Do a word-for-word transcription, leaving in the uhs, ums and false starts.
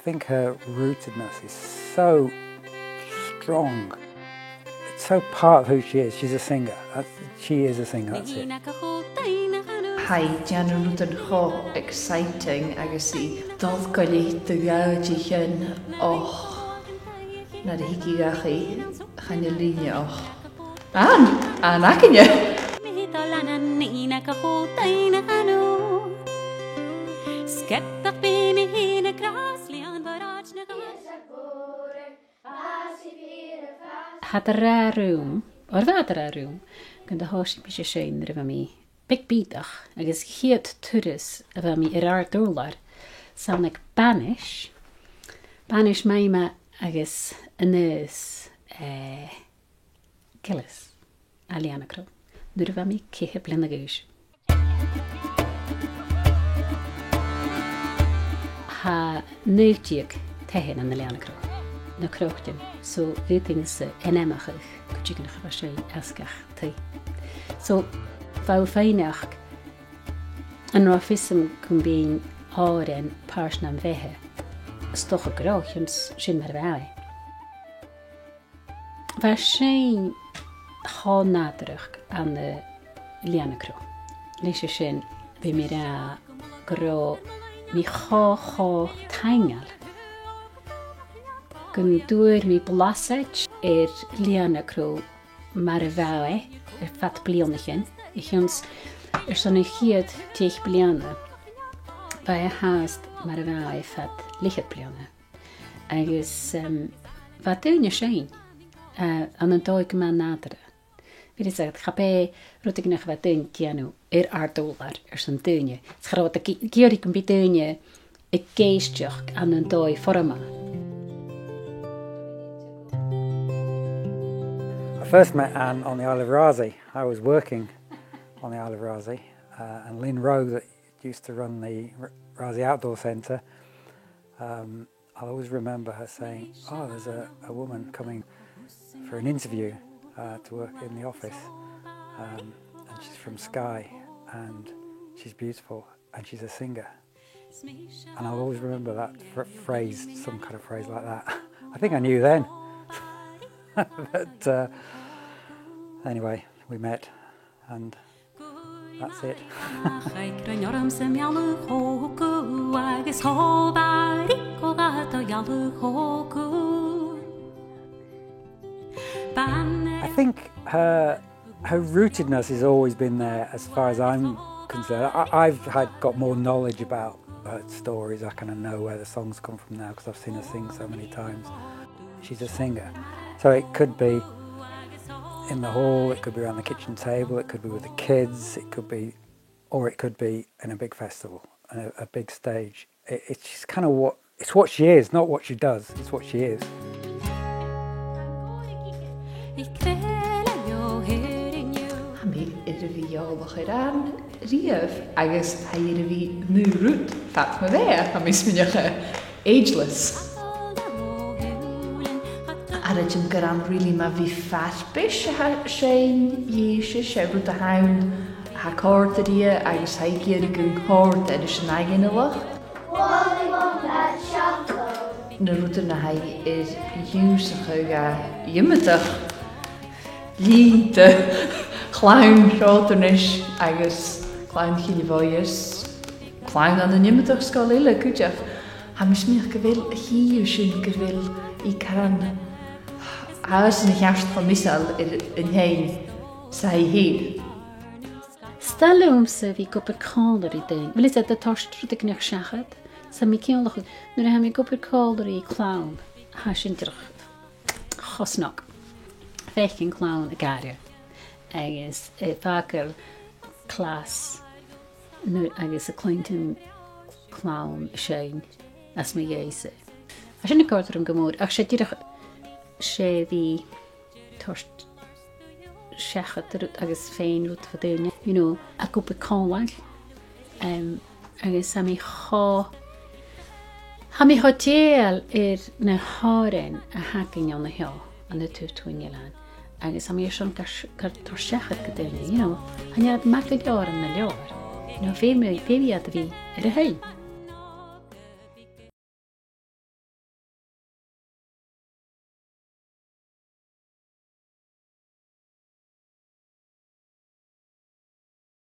think her rootedness is so strong. It's so part of who she is. She's a singer. That's, she is a singer, that's it. Tha i a' dèanamh rudan cho exciting agus i a' dol gu leth de dh'àiteachan, och, nuair a thig i dhachaigh, chan eil lìne, och. An, an againne. Tha iad ag ràdh rium, oir bha iad ag ràdh rium, gun do thòisich mise a' seinn nuair a bha mi beag bìodach, agus a' chiad turas a bha mi air àrd-ùrlar, 's ann aig banais, banais Maima agus Aonghas, eh, Gillies à Lìonacrò, nuair a bha mi ceithir bliadhna a dh'aois. Tha naoi deug taighean ann an Lìonacrò, na croitean, so dh'fhaodadh tu ainmeachadh cuideigin a bha sin às gach taigh. So, bha thu a' faighneachd an robh fios agam gum bithinn òran pàirt nam bheatha. 'S dòcha gun robh, chionn 's sin mar a bha e. Bha sinn cho nàdarrach ann an Lìonacrò. Leis a sin, bha mi ag ràdh gun robh mi cho, cho taingeil gun d' fhuair mi blasad air Lìonacrò mar a bha e air feadh bliadhnaichean, a chionn 's airson a' chiad deich bliadhna, bha e fhathast mar a bha e air feadh leth-cheud bliadhna. Agus, em, bha daoine a' seinn, eh, ann an dòigh gu math nàdarra. Bha fhios agad, cha b' e rudeigin a bha daoine a' dèanamh air àrd-ùrlar airson daoine. 'S cha robh iad ag, ag iarraidh gum bi daoine ag èisteachd ann an dòigh foirmeil. I first met Anne on the Isle of Raasay. I was working on the Isle of Raasay, uh, and Lynn Rowe, that used to run the R-, Raasay Outdoor Centre, um, I'll always remember her saying, "Oh, there's a, a woman coming for an interview, uh, to work in the office, um, and she's from Skye, and she's beautiful, and she's a singer." And I'll always remember that phr-, phrase, some kind of phrase like that. I think I knew then. But, uh, anyway, we met, and that's it. I think her, her rootedness has always been there as far as I'm concerned. I, I've had, got more knowledge about her stories. I kind of know where the songs come from now 'cause I've seen her sing so many times. She's a singer. So it could be in the hall, it could be around the kitchen table, it could be with the kids, it could be, or it could be in a big festival, a, a big stage. It, it's just kind of what, it's what she is, not what she does, it's what she is. Tha mi air a bhith eòlach air Anne a-riamh, agus tha i air a bhith an aon rud fad mo bheatha, tha mi a' smaoineachadh, ageless. Air a' tighinn gu robh Anne really mar a bhith farpais a tha a' seinn dhìse, 's e rud a th' ann a tha a' còrdadh rithe agus tha i ag iarraidh gun còrd e ris an ath ghinealach. Na rudan a tha i air ionnsachadh dha iomadach linn de chlann Shròdainis agus clann Chille Mhoireas, clann ann an iomadach sgoil eile cuideachd. Tha mi a' smaoineachadh gu bheil a' chì thu sin gu bheil i caran às an cheart cho measail air an t-seinn 's a tha i fhèin. 'S toil leamsa a bhith ag obair còmhla ri daoine. Bheil fhios agad, a' toirt rudeigin seachad, 's tha mi cinnteach, nuair a tha mi ag obair còmhla ri clann, tha sin dìreach cho snog. Faicinn clann a' gàire. Agus, eh, fàgail clas, nuair, agus a' cluinntinn clann a' seinn às mo dheidhinn-sa. Tha sin a' còrdadh rium gu mòr, ach 's e dìreach, 's e bhith toirt seachad rud agus faighinn rud bho dhaoine, you know, ag obair còmhla. Em, agus tha mi cho, tha mi cho dèidheil air na h-òrain a th' againn an seo, ann an Taobh Tuath an Eilein. Agus tha mi airson gu, gu toirt seachad gu daoine, you know. Chan eil iad math gu leòr ann an leabhar. You know, feumaidh, feumaidh iad a bhith air a thighinn.